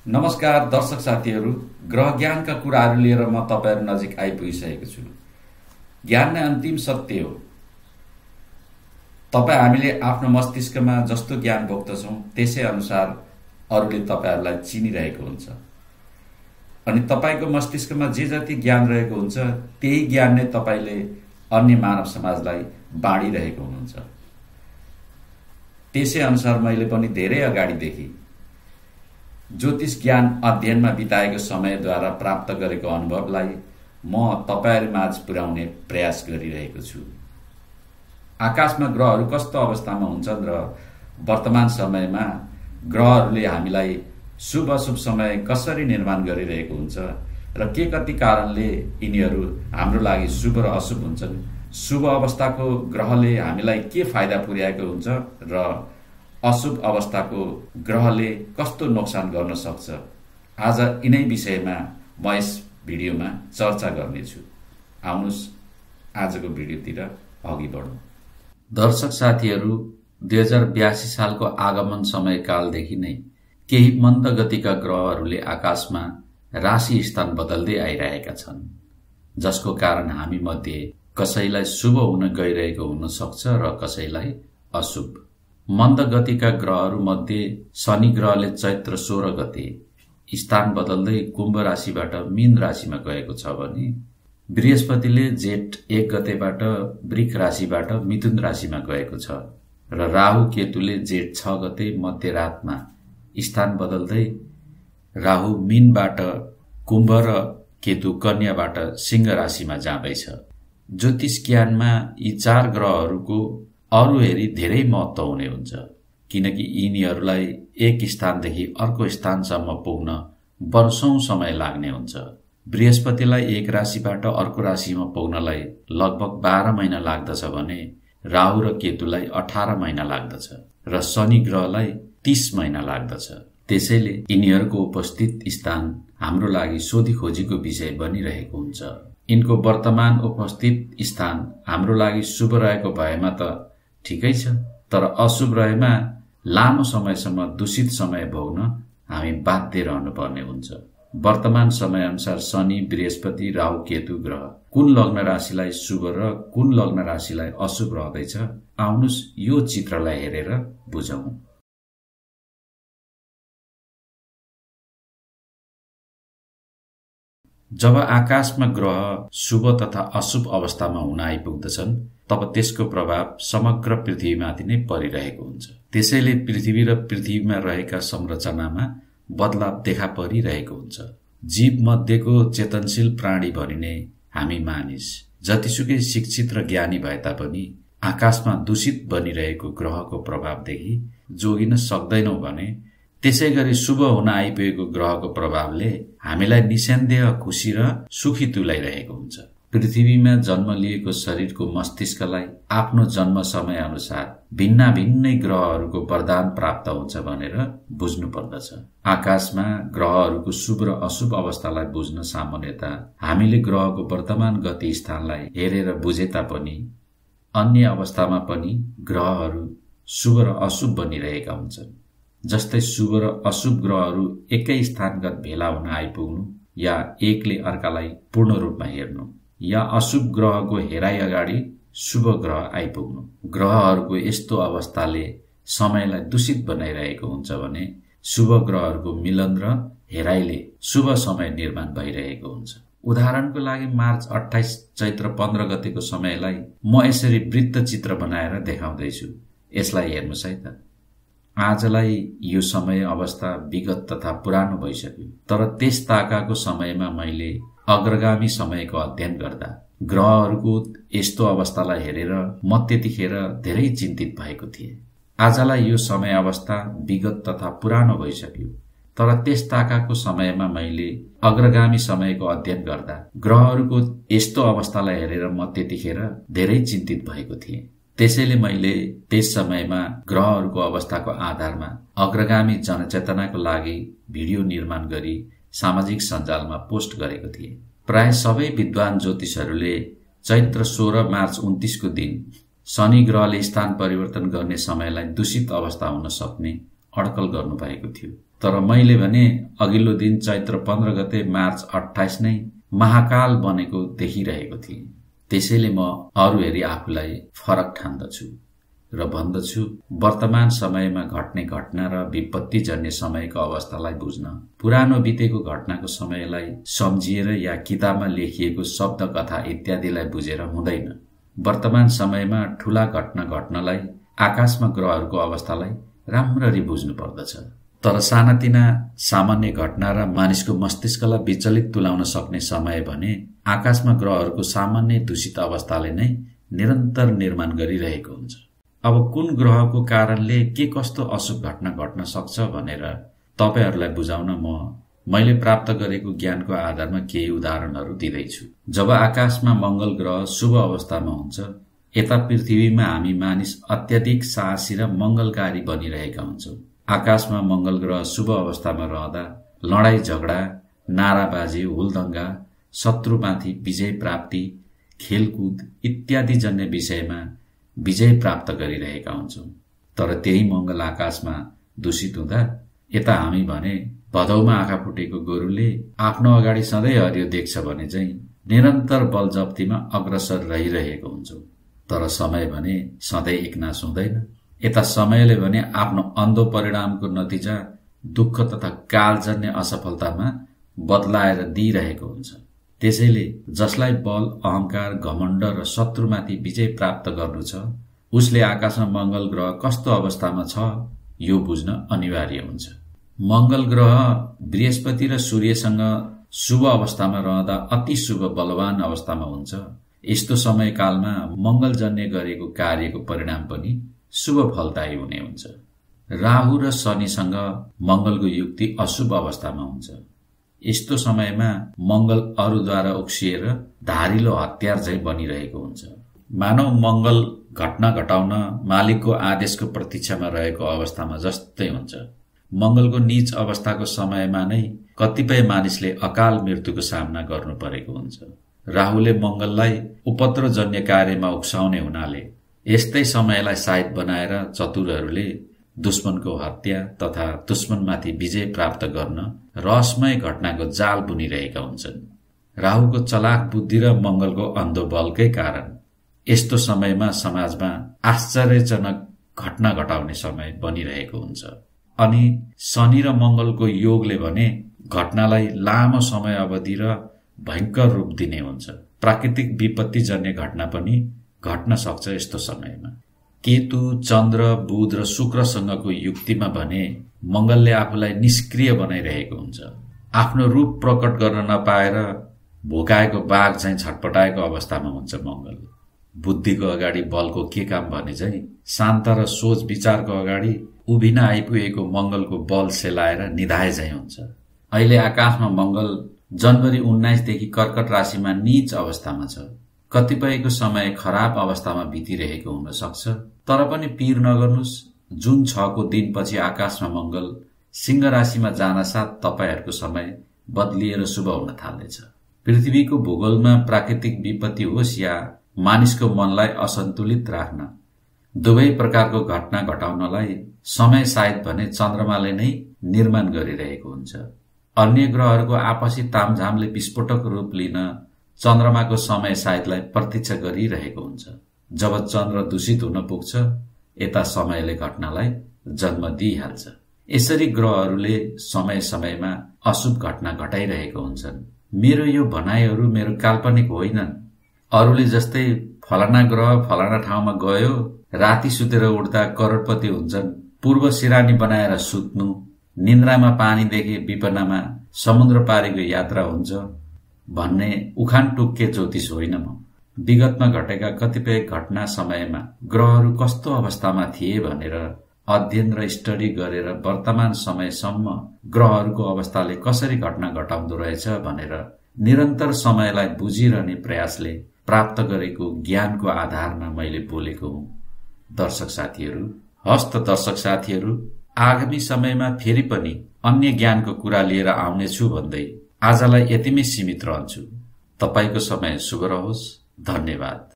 नमस्कार दर्शक साथीहरू, ग्रह ज्ञानका कुराहरू लिएर म तपाईहरु नजिक आइपुगिसकेको छु। ज्ञान नै अन्तिम सत्य हो। हामीले आफ्नो मस्तिष्कमा जस्तो ज्ञान बोक्दछौं त्यसै अनुसार अरूले तपाईहरुलाई चिनिरहेको हुन्छ। अनि तपाईको मस्तिष्कमा जे जति ज्ञान रहेको हुन्छ त्यही ज्ञान नै तपाईले अन्य मानव समाजलाई बाँडिरहेको हुनुहुन्छ। त्यसै अनुसार मैले पनि धेरै अगाडिदेखि ज्योतिष ज्ञान अध्ययनमा बिताएको समयद्वारा प्राप्त गरेको अनुभवलाई म तपाईहरुमाझ पुर्याउने प्रयास गरिरहेको छु। आकाशमा ग्रहहरू कस्तो अवस्थामा हुन्छन् र वर्तमान समयमा ग्रहहरूले हामीलाई शुभ अशुभ समय कसरी निर्माण गरिरहेको हुन्छ र के कति कारणले यिनीहरू हाम्रो लागि शुभ र अशुभ हुन्छन्, शुभ अवस्थाको ग्रहले हामीलाई के फाइदा पुर्याएको हुन्छ र अशुभ अवस्थाको ग्रहले कस्तो नोक्सान गर्न सक्छ, आज यिनै विषयमा म यस भिडियोमा चर्चा गर्नेछु। आउनुस् आजको भिडियोतिर अघि बढौं। दर्शक साथीहरू, 2082 सालको आगमन समयकालदेखि नै केही मन्द गतिका ग्रहहरूले आकाशमा राशि स्थान बदल्दै आइरहेका छन्, जसको कारण हामी मध्ये कसैलाई शुभ हुन गइरहेको हुन सक्छ र कसैलाई अशुभ। मन्द गतिका ग्रहहरू मध्ये शनि ग्रहले चैत्र 16 गते स्थान बदल्दै कुम्भ राशिबाट मीन राशिमा गएको छ भने बृहस्पतिले जेठ 1 गतेबाट वृष राशिबाट मिथुन राशिमा गएको छ र राहु केतुले जेठ 6 गते मध्यरातमा स्थान बदल्दै राहु मीनबाट कुम्भ र केतु कन्याबाट सिंह राशिमा जाँदैछ। ज्योतिष ज्ञानमा यी 4 ग्रहहरूको अरु हेरी धेरै महत्व हुने हुन्छ, किनकि यिनीहरूलाई एक स्थानदेखि अर्को स्थानसम्म पुग्न वर्षौं समय लाग्ने हुन्छ। बृहस्पतिलाई एक राशिबाट अर्को राशिमा पुग्नलाई लगभग 12 महिना लाग्दछ भने राहु र केतुलाई 18 महिना लाग्दछ र शनि ग्रहलाई 30 महिना लाग्दछ। त्यसैले यिनीहरूको उपस्थित स्थान हाम्रो लागि सोधी खोजीको विषय बनिरहेको हुन्छ। यिनको वर्तमान उपस्थित स्थान हाम्रो लागि शुभ रहेको भएमा त ठिकै छ, तर अशुभ रहेमा लामो समयसम्म दूषित समय भोग्न हामी बाध्य रहनुपर्ने हुन्छ। वर्तमान समय अनुसार शनि, बृहस्पति, राहु, केतु ग्रह कुन लग्न राशिलाई शुभ र कुन लग्न राशिलाई अशुभ रहँदैछ, आउनुस् यो चित्रलाई हेरेर बुझौं। जब आकाशमा ग्रह शुभ तथा अशुभ अवस्थामा हुन आइपुग्दछन् तब त्यसको प्रभाव समग्र पृथ्वीमाथि नै परिरहेको हुन्छ। त्यसैले पृथ्वी र पृथ्वीमा रहेका संरचनामा बदलाव देखा परिरहेको हुन्छ। जीव मध्येको चेतनशील प्राणी भनिने हामी मानिस जतिसुकै शिक्षित र ज्ञानी भए तापनि आकाशमा दूषित बनिरहेको ग्रहको प्रभावदेखि जोगिन सक्दैनौं भने त्यसैगरी शुभ हुन आइपुगेको ग्रहको प्रभावले हामीलाई निसन्देह खुशी र सुखी तुल्याइरहेको हुन्छ। पृथ्वीमा जन्म लिएको शरीरको मस्तिष्कलाई आफ्नो जन्म समय अनुसार भिन्नै ग्रहहरूको वरदान प्राप्त हुन्छ भनेर बुझ्नु पर्दछ। आकाशमा ग्रहहरूको शुभ र अशुभ अवस्थालाई बुझ्न सामान्यतः हामीले ग्रहको वर्तमान गति स्थानलाई हेरेर बुझे तापनि अन्य अवस्थामा पनि ग्रहहरू शुभ र अशुभ बनिरहेका हुन्छन्। जस्तै शुभ र अशुभ ग्रहहरू एकै स्थानगत भेला हुन आइपुग्नु या एकले अर्कालाई पूर्ण रूपमा हेर्नु या अशुभ ग्रहको हेराइ अगाडि शुभ ग्रह आइपुग्नु। ग्रहहरूको यस्तो अवस्थाले समयलाई दूषित बनाइरहेको हुन्छ भने शुभ ग्रहहरूको मिलन र हेराइले शुभ समय निर्माण भइरहेको हुन्छ। उदाहरणको लागि मार्च 28 चैत्र 15 गतेको समयलाई म यसरी वृत्त चित्र बनाएर देखाउँदैछु। यसलाई हेर्नुस् है त। आजलाई यो समय अवस्था विगत तथा पुरानो भइसक्यो, तर त्यस ताकाको समयमा मैले अग्रगामी समयको अध्ययन गर्दा ग्रहहरूको यस्तो अवस्थालाई हेरेर म त्यतिखेर धेरै चिन्तित भएको थिएँ। आजलाई यो समय अवस्था विगत तथा पुरानो भइसक्यो, तर त्यस ताकाको समयमा मैले अग्रगामी समयको अध्ययन गर्दा ग्रहहरूको यस्तो अवस्थालाई हेरेर म त्यतिखेर धेरै चिन्तित भएको थिएँ। त्यसैले मैले त्यस समयमा ग्रहहरूको अवस्थाको आधारमा अग्रगामी जनचेतनाको लागि भिडियो निर्माण गरी सामाजिक सञ्जालमा पोस्ट गरेको थिएँ। प्राय सबै विद्वान ज्योतिषहरूले चैत्र 16 मार्च 29 को दिन शनि ग्रहले स्थान परिवर्तन गर्ने समयलाई दूषित अवस्था हुन सक्ने अड्कल गर्नुभएको थियो। तर मैले भने अघिल्लो दिन चैत्र 15 गते मार्च 28 नै महाकाल बनेको देखिरहेको थिएँ। त्यसैले म अरू हेरी आफूलाई फरक ठान्दछु र भन्दछु वर्तमान समयमा घट्ने घटना र विपत्तिजन्य समयको अवस्थालाई बुझ्न पुरानो बितेको घटनाको समयलाई सम्झिएर या किताबमा लेखिएको शब्द कथा इत्यादिलाई बुझेर हुँदैन। वर्तमान समयमा ठूला घटना घट्नलाई आकाशमा ग्रहहरूको अवस्थालाई राम्ररी बुझ्नु पर्दछ। तर सानातिना सामान्य घटना र मानिसको मस्तिष्कलाई विचलित तुल्याउन सक्ने समय भने आकाशमा ग्रहहरूको सामान्य दूषित अवस्थाले नै निरन्तर निर्माण गरिरहेको हुन्छ। अब कुन ग्रहको कारणले के कस्तो अशुभ घटना घट्न सक्छ भनेर तपाईहरूलाई बुझाउन मैले प्राप्त गरेको ज्ञानको आधारमा केही उदाहरणहरू दिँदैछु। जब आकाशमा मंगल ग्रह शुभ अवस्थामा हुन्छ, यता पृथ्वीमा हामी मानिस अत्याधिक साहसी र मंगलकारी बनिरहेका हुन्छौं। आकाशमा मंगल ग्रह शुभ अवस्थामा रहँदा लडाई झगडा, नाराबाजी, हुलदंगा, शत्रुमाथि विजय प्राप्ति, खेलकुद इत्यादि जन्य विषयमा विजय प्राप्त गरिरहेका हुन्छौं। तर त्यही मंगल आकाशमा दूषित हुँदा यता हामी भने भदौमा आँखा फुटेको गोरुले आफ्नो अगाडि सधैँ हरियो देख्छ भने चाहिँ निरन्तर बलजप्तीमा अग्रसर रहिरहेको हुन्छौं। तर समय भने सधैँ एकनाश हुँदैन। यता समयले भने आफ्नो अन्धो परिणामको नतिजा दुःख तथा कालजन्य असफलतामा बदलाएर दिइरहेको हुन्छ। त्यसैले जसलाई बल, अहंकार, घमण्ड र शत्रुमाथि विजय प्राप्त गर्नु छ, उसले आकाशमा मंगल ग्रह कस्तो अवस्थामा छ यो बुझ्न अनिवार्य हुन्छ। मंगल ग्रह बृहस्पति र सूर्यसँग शुभ अवस्थामा रहँदा अति शुभ बलवान अवस्थामा हुन्छ। यस्तो समयकालमा मंगलजन्य गरेको कार्यको परिणाम पनि शुभ फलदायी हुने हुन्छ। राहु र शनिसँग मंगलको युक्ति अशुभ अवस्थामा हुन्छ। यस्तो समयमा मंगल अरूद्वारा उक्सिएर धारिलो हतियार चाहिँ बनिरहेको हुन्छ। मानव मंगल घटना घटाउन मालिकको आदेशको प्रतीक्षामा रहेको अवस्थामा जस्तै हुन्छ। मंगलको नीच अवस्थाको समयमा नै कतिपय मानिसले अकाल मृत्युको सामना गर्नु परेको हुन्छ। राहुले मंगललाई उपद्रवजन्य कार्यमा उक्साउने हुनाले यस्तै समयलाई साइत बनाएर चतुरहरूले दुश्मनको हत्या तथा दुश्मनमाथि विजय प्राप्त गर्न रहस्यमय घटनाको जाल बुनिरहेका हुन्छन्। राहुको चलाक बुद्धि र मंगलको अन्धो बलकै कारण यस्तो समयमा समाजमा आश्चर्यजनक घटना घटाउने समय बनिरहेको हुन्छ। अनि शनि र मंगलको योगले भने घटनालाई लामो समय अवधि र भयंकर रूप दिने हुन्छ। प्राकृतिक विपत्तिजन्य घटना पनि घट्न सक्छ यस्तो समयमा। केतु, चन्द्र, बुध र शुक्रसँगको युक्तिमा भने मंगलले आफूलाई निष्क्रिय बनाइरहेको हुन्छ। आफ्नो रूप प्रकट गर्न नपाएर भोकाएको बाघ चाहिँ छटपटाएको अवस्थामा हुन्छ मंगल। बुद्धिको अगाडि बलको के काम भने चाहिँ शान्त र सोच विचारको अगाडि उभिन आइपुगेको मंगलको बल सेलाएर निधाए चाहिँ हुन्छ। अहिले आकाशमा मंगल जनवरी 19 देखि कर्कट राशिमा नीच अवस्थामा छ। कतिपयको समय खराब अवस्थामा बितिरहेको हुन सक्छ, तर पनि पीर नगर्नुस्। जुन 6 को दिनपछि आकाशमा मंगल सिंह राशिमा जानसाथ तपाईहरूको समय बदलिएर शुभ हुन थाल्नेछ। पृथ्वीको भूगोलमा प्राकृतिक विपत्ति होस् या मानिसको मनलाई असन्तुलित राख्न दुवै प्रकारको घटना घटाउनलाई समय सायद भने चन्द्रमाले नै निर्माण गरिरहेको हुन्छ। अन्य ग्रहहरूको आपसी तामझामले विस्फोटक रूप लिन चन्द्रमाको समय सायदलाई प्रतीक्षा गरिरहेको हुन्छ। जब चन्द्र दूषित हुन पुग्छ, यता समयले घटनालाई जन्म दिइहाल्छ। यसरी ग्रहहरूले समय समयमा अशुभ घटना घटाइरहेको हुन्छन्। मेरो यो भनाइहरू मेरो काल्पनिक होइनन्। अरूले जस्तै फलाना ग्रह फलाना ठाउँमा गयो, राति सुतेर उठ्दा करोडपति हुन्छन्, पूर्व सिरानी बनाएर सुत्नु, निन्द्रामा पानी देखे विपनामा समुद्र पारीको यात्रा हुन्छ भन्ने उखान टुक्के ज्योतिष होइन म। विगतमा घटेका कतिपय घटना समयमा ग्रहहरू कस्तो अवस्थामा थिए भनेर अध्ययन र स्टडी गरेर वर्तमान समयसम्म ग्रहहरूको अवस्थाले कसरी घटना घटाउँदो रहेछ भनेर निरन्तर समयलाई बुझिरहने प्रयासले प्राप्त गरेको ज्ञानको आधारमा मैले बोलेको हुँ। दर्शक साथीहरू, हस्त दर्शक साथीहरू, आगामी समयमा फेरि पनि अन्य ज्ञानको कुरा लिएर आउनेछु भन्दै आजलाई यतिमै सीमित रहन्छु। तपाईको समय शुभ रहोस्। धन्यवाद।